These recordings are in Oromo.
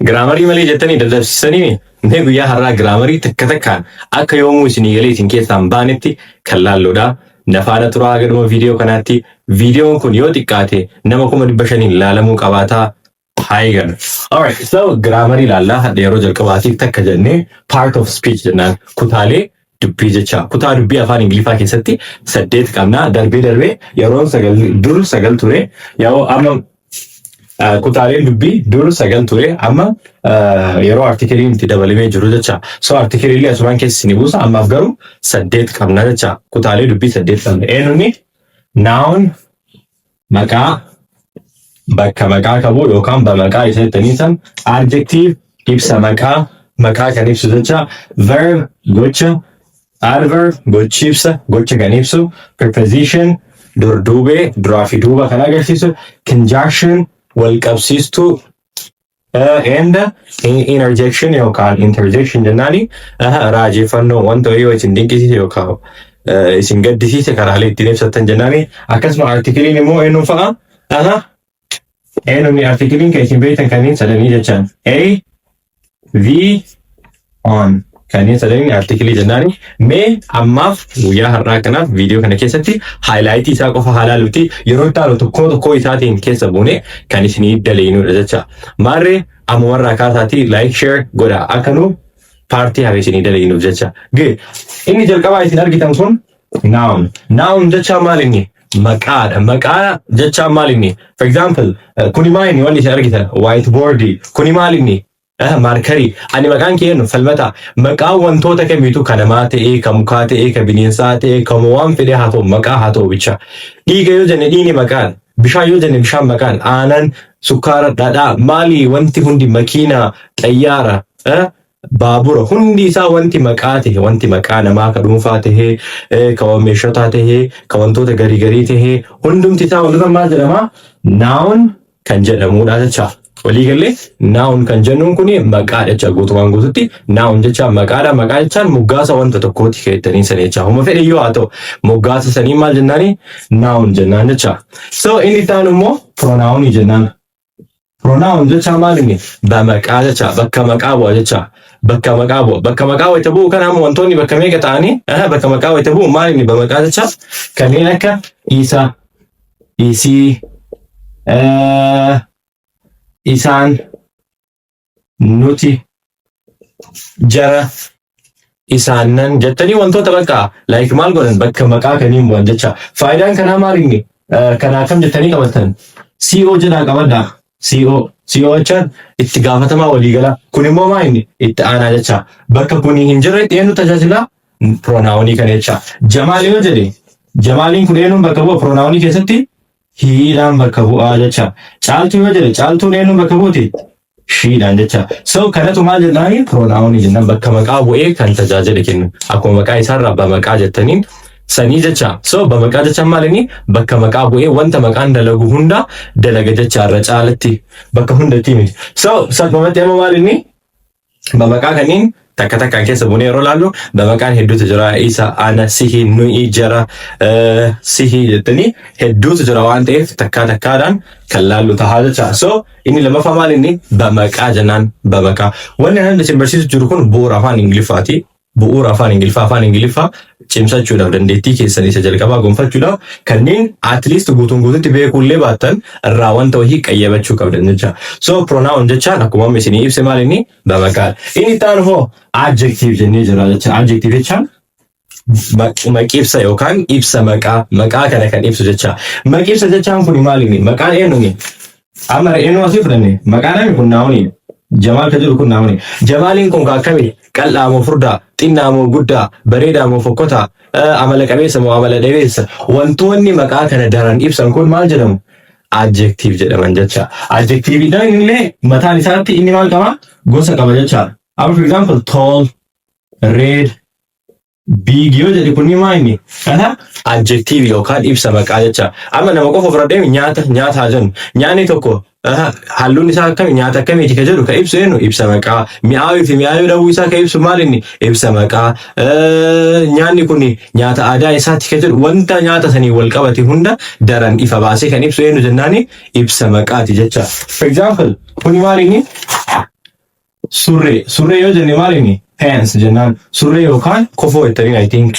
Grammarii malee jettanii dadhabsiisanii, mee guyyaa har'aa grammarii takka takkaan akka yoomuu isinii galee isin keessaan baanetti kan laalluudha. Nafaana turaa gadhuma viidiyoo kanaatti. Viidiyoon kun yoo xiqqaate nama 500,000 laalamuu qabaataa. Haa. Alright, so grammarii ilaallaa. Hadha yeroo jalqabaatiif takka jennee part of speech jennaan, kutaalee dubbii jecha. Kutaa dubbii afaan Ingiliffaa keessatti saddeet qabna. Darbee darbee yeroon sagal, dur sagal ture. Yeroo amma kutaaleen dubbii dur sagal ture, amma yeroo articleiin itti dabalamee jiru jecha. So articleii asumaan keessa ni buusa. Ammaaf garuu saddeet qabna jecha. Kutaalee dubbii saddeet qabna. Eenyunni? Noun, maqaa, bakka maqaa qabu yookaan bamaqaa isa jettanii san, adjective, ibsa maqaa, maqaa kan ibsu jecha, verb, gocha, adverb, gochi ibsa, gocha kan ibsu, preposition, durduubee, duraa fi duuba kan agarsiisu, conjunction, wal qabsiistuu, and interjection yookaan interjection jennaani, raajeffannoo, wanta wayii isin dinqisiise yookaan isin gaddisiise karaalee ittiin ibsattan jennaani. Akkasuma articleiin immoo eenyuun fa'a? Eenyuun articleiin kan isin beektan kanneen sadanii jechaan, A, the, an, kanneen sadanii articleii jennaani. Mee ammaaf guyyaa har'aa kanaaf viidiyoo kana keessatti highlightii isaa qofa haa ilaalluti, yeroo itti aanu tokkoo tokkoo isaatiin keessa buune kan isinii daleenudha jecha. Maarree, ammumarraa kaasaatii like, share godha akka nu partii hafe isinii daleenuuf jecha. Gee, inni jalqabaa isin argitan kun noun. Noun jecha maal inni? Maqaadha. Maqaa jecha maal inni? For example, kuni maal inni wanni isin argitan? Whiteboard. Kuni maal inni? Markerii. Ani maqaan kee eenyu? Falmataa. Maqaan wantoota kamiitu, kan namaa ta'ee, kan mukaa ta'ee, kan bineensaa ta'ee, kan waan fedhee haa ta'u, maqaa haa ta'u bicha. Dhiiga yoo jenne dhiigni maqaan. Bishaan yoo jenne bishaan maqaan. Aanan, sukkaara, dhadhaa, maali, wanti hundi, makiinaa, xayyaara, baabura, hundi isaa wanti maqaa ta'e, wanti maqaa namaa ka dhuunfaa ta'ee, kan meeshotaa ta'ee, kan wantoota garii garii ta'ee, hundumti isaa wantoota maal jedhama? Noun kan jedhamudha jecha. Waliigallee, noun kan jennuun kun maqaa jecha guutumaan guututti. Noun jecha maqaadha. Maqaa jechaan moggaasa wanta tokkooti keettanii sana jecha. Homa fedhe yoo haa ta'u, moggaasa sanii maal jennaani? Noun jennaan jecha. So inni itti aanu immoo pronounii jennaan. Pronoun jecha maal inni? Bamaqaa jecha, bakka maqaa bu'a jecha. Bakka maqaa bu'a. Bakka maqaa wayita bu'u kana amma wantoonni bakka meeqa ta'anii bakka maqaa wayita bu'u maal inni bamaqaa jecha? Kanneen akka isa, isii, isaan, nuti, jara, isaannan jettanii wantoota bakka like maal godhan, bakka maqaa kaniin bu'an jecha. Faayidaan kanaa maal inni? Kanaa akkam jettanii qabattan? CO jedhaa qabadhaa. CO. CO jechaan itti gaafatamaa waliigalaa. Kun immoo maal inni? Itti aanaa jecha. Bakka kuni hin jirretti eenyu tajaajila? Pronounii kana jecha. Jamaal yoo jedhe, Jamaaliin kun eenyuun bakka bu'a pronounii keessatti? Hedhaan bakka bu'aa jecha. Caaltuu yoo jedhe, Caaltuun eenyuun bakka buuti? Shedhaan jecha. So kanatu maal jennaani? Pronounii jennaan, bakka maqaa bu'ee kan tajaajila kennu. Akkuma maqaa isaarraa bamaqaa jettaniin sanii jecha. So bamaqaa jecha maal inni? Bakka maqaa bu'ee wanta maqaan dalagu hunda dalaga jecha, irra caalatti, bakka hundatti miti. So salphumatti amma maal inni? Bamaqaa kanneen takka takkaan keessa buunee yeroo laallu, bamaqaan hedduutu jira. Isa, ana, sihi, nuyi, jara, sihi jettanii hedduutu jira waan ta'eef takkaa takkaadhaan kan laallu tahaa jecha. So inni lammaffaa maal inni? Bamaqaa jennaan, bamaqaa. Wanni ani isin barsiisu jiru kun bu'uura afaan Ingiliffaati. Bu'uura afaan Ingiliffaa, afaan Ingiliffaa cimsachuudhaaf, dandeettii keessan isa jalqabaa gonfachuudhaaf, kanneen at least guutuun guututti beekuullee baattan irraa wanta wahii qayyabachuu qabdan jecha. So pronoun jechaan akkuma amma isinii ibse maal inni? Bamaqaadha. Inni itti aanu hoo adjective jennee jira jecha. Adjective jechaan maqibsa yookaan ibsa maqaa, maqaa kana kan ibsu jecha. Maqibsa jechaan kun maal inni? Maqaan eenyuni? Amma eenyu asii fudhanne? Maqaan namni kun nounii. Jamaal kan jedhu kun nounii. Jamaaliin kun akkamii? Qal'aa moo furdaa? Xinnaa moo guddaa? Bareedaa moo fokkotaa? Amala qabeessa moo amala dhabeessa? Wantoonni maqaa kana daran ibsan kun maal jedhamu? Adjective jedhaman jecha. Adjectiveidhaan illee mataan isaatti inni maal qaba? Gosa qaba jecha. Amma for example, tall, red, big yoo jedhe, kunni maa inni? Kana adjective yookaan ibsa maqaa jecha. Amma nama qofa fudhadhee nyaata nyaataa jennu. Nyaanni tokko halluun isaa akkami, nyaata akkamiiti ka jedhu ka ibsu eenyu? Ibsa maqaa. Mi'aawii fi mi'aawii dhabuu isaa ka ibsu maal inni? Ibsa maqaa. Nyaanni kun nyaata aadaa isaati ka jedhu, wanta nyaata sanii wal qabate hunda daran ifa baasee kan ibsu eenyu jennaani? Ibsa maqaati jecha. For example, kuni maal inni? Surree. Surree yoo jenne maal inni? Pants jennaan. Surree yookaan kofoo jettaniin, I think.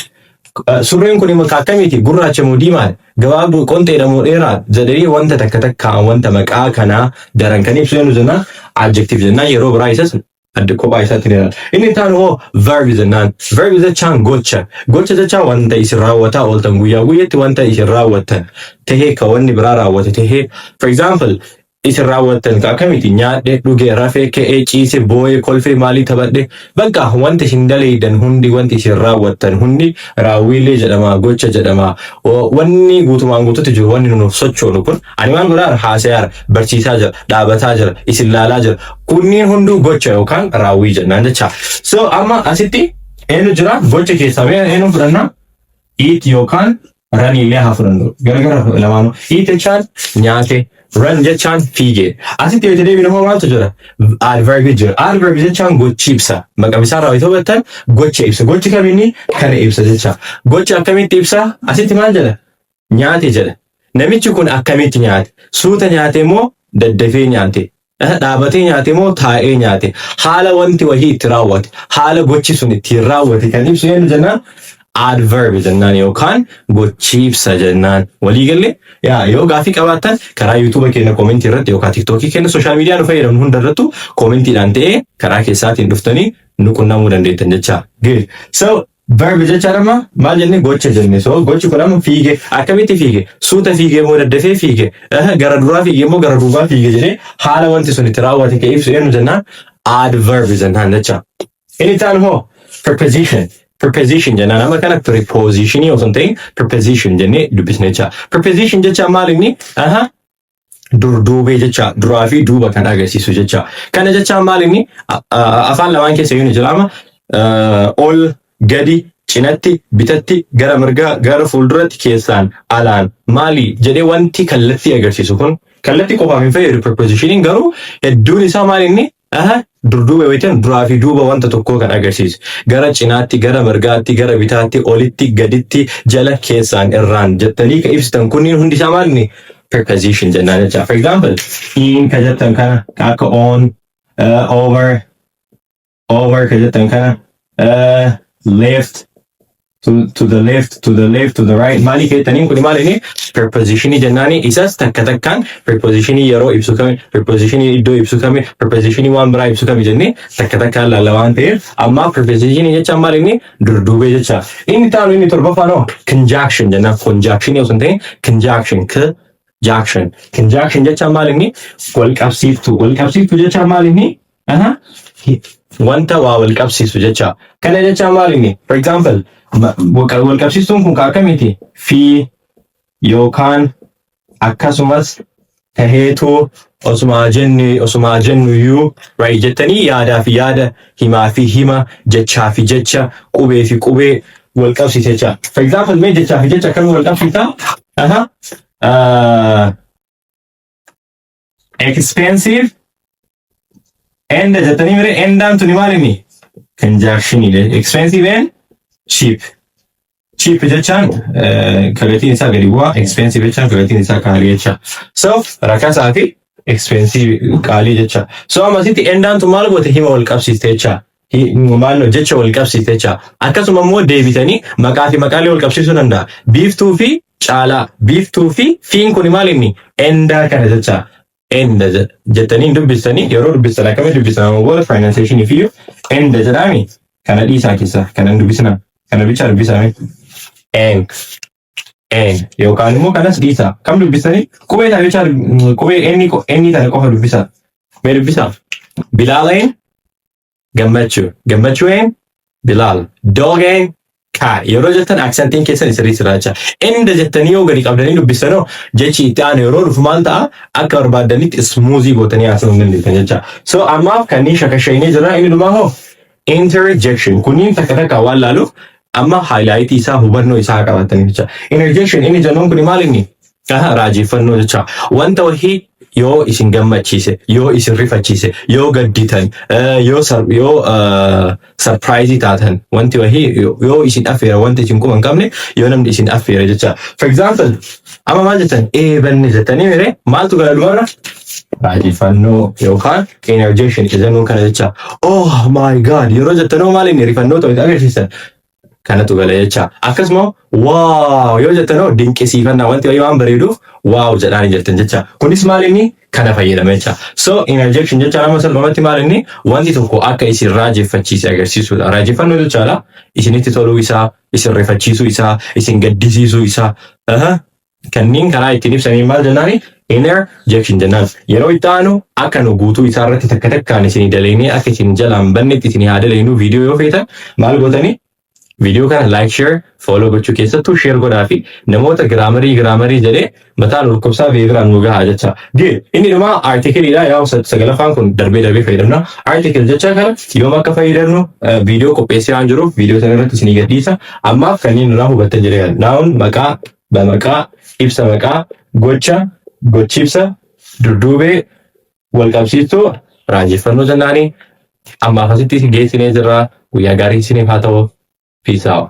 Surreen kun immoo akkamiiti? Gurraacha moo diimaadha? Gabaabduu, qonxeedha moo dheeraadha? Jedhanii wanta takka takkaan wanta maqaa kanaa daran kan ibsu eenyu jennaan? Adjective jennaan. Yeroo biraa isas adda kophaa isaatti ni ilaalla. Inni itti aanu hoo verb jennaan. Verb jechaan gocha. Gocha jechaan wanta isin raawwataa ooltan, guyyaa guyyaatti wanta isin raawwattan tahee, ka wanni biraa raawwate tahee. For example, isin raawwattan ka akkamiiti? Nyaadhe, dhuge, rafee, ka'ee, ciise, boo'ee, kolfee, maalii taphadhe, bakka wanta isin daleeydan hundi, wanti isin raawwattan hundi raawwiilee jedhama, gocha jedhama. Wanni guutumaan guututti jiru, wanni nuuf sochoonu kun, ani maal godhaa? Haasayaa, barsiisaa jira, dhaabataa jira, isin laalaa jira, kunniin hunduu gocha yookaan raawwii jennaan jecha. So amma asitti eenyu jira gocha keessaa? Mee eenyu fudhannaa? Eat yookaan run illee haa fudhannu, garagara lamaanuu. Eat jechaan nyaate, run jechaan fiige. Asitti yoo deebinu hoo maaltu jira? Adverb jira. Adverb jechaan gochi ibsa. Maqaa isaa irraa yoo hubattan gocha ibsa. Gochi kamiini kana ibsa jecha. Gocha akkamitti ibsa? Asitti maal jedha? Nyaate jedha. Namichi kun akkamitti nyaate? Suuta nyaate moo daddafee nyaate? Dhaabatee nyaate moo taa'ee nyaate? Haala wanti wahii itti raawwate, haala gochi sun ittiin raawwate kan ibsu eenyu jennaan? Adverb jennaan yookaan gochi ibsa jennaan. Walii galle? Yaa, yoo gaafii qabaattan karaa YouTube keenya commentii irratti yookaan TikTokii keenya, social media nu fayyadamnu hunda irrattu commentiidhaan ta'ee karaa keessaatiin dhuftanii nu qunnamuu dandeettan jecha. Good. So verb jecha amma maal jenne? Gocha jenne. So gochi kun amma fiige. Akkamitti fiige? Suuta fiige moo daddafee fiige? Gara duraa fiige moo gara duubaa fiige jedhee haala wanti sun itti raawwate kan ibsu eenyu jennaan? Adverb jennaan jecha. Inni taan hoo preposition. Preposition jennaan. Amma kana prepositionii osoo hin ta'in preposition jennee dubbisne jecha. Preposition jecha maal inni? Aha. Durduubee jecha, duraa fi duuba kan agarsiisu jecha. Kana jecha maal inni? Afaan lamaan keessa yoo ni jira amma ol, gadi, cinatti, bitatti, gara mirgaa, gara fuulduratti, keessaan, alaan, maali jedhee wanti kallattii agarsiisu kun kallattii qofaaf hin fayyadu prepositioniin, garuu hedduun isaa maal inni? Aha, durduuba yookiin duraa fi duuba wanta tokkoo kan agarsiisu. Gara cinaatti, gara mirgaatti, gara bitaatti, olitti, gaditti, jala, keessaan, irraan jettanii kan ibsitan kunniin hundi isaa maal inni? Preposition jennaan jecha. For example, in ka jettan kana, ka akka on, over, over ka jettan kana, left, to the left, to the left, to the right, maali keettaniin kun maal inni? Prepositionii jennaani. Isas takka takkaan prepositionii yeroo ibsu kami, prepositionii iddoo ibsu kami, prepositionii waan biraa ibsu kami jennee takka takkaan laalla waan ta'eef, amma prepositionii jecha maal inni? Durduubee jecha. Inni taanu, inni torbaffaan hoo conjunction jennaan. Conjunction osoo hin ta'in conjunction, conjunction. Conjunction jecha maal inni? Wal qabsiiftuu. Wal qabsiiftuu jecha maal inni? Aha, wanta waa wal qabsiisu jecha. Kana jecha maal inni? For example, wal qabsiistuun kun akkamiiti? Fi yookaan akkasumas taheetuu, osumaa jennu iyyuu, right jettanii yaadaa fi yaada, himaa fi hima, jechaa fi jecha, qubee fi qubee wal qabsiisa jecha. For example, mee jechaa fi jecha akkamii wal qabsiisa? Aha. Expensive and jettanii mire, andaan tuni maal inni? Conjunction. Expensive and cheap. Cheap jechaan ka gatiin isaa gadi bu'aa, expensive jechaan ka gatiin isaa qaalii jecha. So rakasaa fi expensive qaalii jecha. So amma asitti andaan tun maal goote? Hima wal qabsiiste jecha. Maal, jecha wal qabsiiste jecha. Akkasuma immoo deebitanii maqaa fi maqaalee wal qabsiisuu danda'a. Biiftuu fi Caalaa, Biiftuu fi fiin kun maal inni? Andaa kana jecha. And jettanii dubbistanii, yeroo dubbistan akkamitti dubbistan? Amma booda pronunciation fi and jedhaami. Kana dhiisaa keessa kana hin dubbisina, kana bicha dubbisame. En, en yookaan immoo kanas dhiisaa. Kam dubbistanii? Qubee isaa bicha, qubee inni inni tana qofa dubbisa. Mee dubbisa. Bilaaleen Gammachuu, Gammachuun Bilaal, dogeen cat yeroo jettan accentiin keessan sirrii sirraacha. And jettanii yoo gadi qabdanii dubbistanoo, jechi itti aanu yeroo dhufu maal ta'a? Akka barbaadanitti smoothii gootanii haasa'uu hin dandeettan jecha. So ammaaf kanneen shakashaynee jira. Inni dhumaa hoo interjection. Kunniin takka takka waan laaluuf amma highlightii isaa hubannoo isaa qabaatanii jecha. Interjection inni jennuun kun maal inni? Aha, raajeffannoo jecha. Wanta wahii Yoo isin gammachiise, yoo isin rifachiise, yoo gadditan, yoo surprise taatan, wanti wahii yoo isin affeera, wanti isin quba hin qabne yoo namni isin affeera jecha. For example, amma maal jettan? Eebanne jettanii mire, maaltu gara dhumarra? Raajeffannoo yookaan interjection jennuun kana jecha. "Oh my God" yeroo jettanoo maal inni? Rifannoo ta'u agarsiisan. Kanatu gala jecha. Akkasuma "wow" yoo jettanoo dinqisiifannaa, wanti wayii waan bareeduuf "wow" jedhaanii jettan jecha. Kunis maal inni? Kana fayyadama jecha. So interjection jecha nama salphumatti maal inni? Wanti tokko akka isin raajeffachiise agarsiisudha. Raajeffannoo jechaadha. Isinitti toluu isaa, isin rifachiisuu isaa, isin gaddisiisuu isaa. Kanneen karaa ittiin ibsanii maal jennaani? Interjection jennaan. Yeroo itti aanu akka nu guutuu isaa irratti takka takkaan isinii dalaynee akka isin jalaan bannetti isinii haa dalaynuu viidiyoo yoo feetan maal gootanii? Viidiyoo kana like, share, follow gochuu, keessattuu share godhaa fi namoota grammarii grammarii jedhee mataan dhukkubsaa beekiraan nu gahaa jecha. Gee inni dhumaa articleiidha. Yaa sagalaffaan kun darbee darbee fayyadamna. Article jecha kana yoom akka fayyadamnu viidiyoo qopheessee waan jiruuf viidiyoo sana irratti isinii gadhiisa. Ammaaf kanneen nurraa hubattan jedhee, noun maqaa, bamaqaa, ibsa maqaa, gocha, gochibsa, durduubee, walqabsiistuu, raajeffannoo jennaanii ammaaf asitti geessinee jirra. Guyyaa gaarii isiniif haa ta'u. Peace out.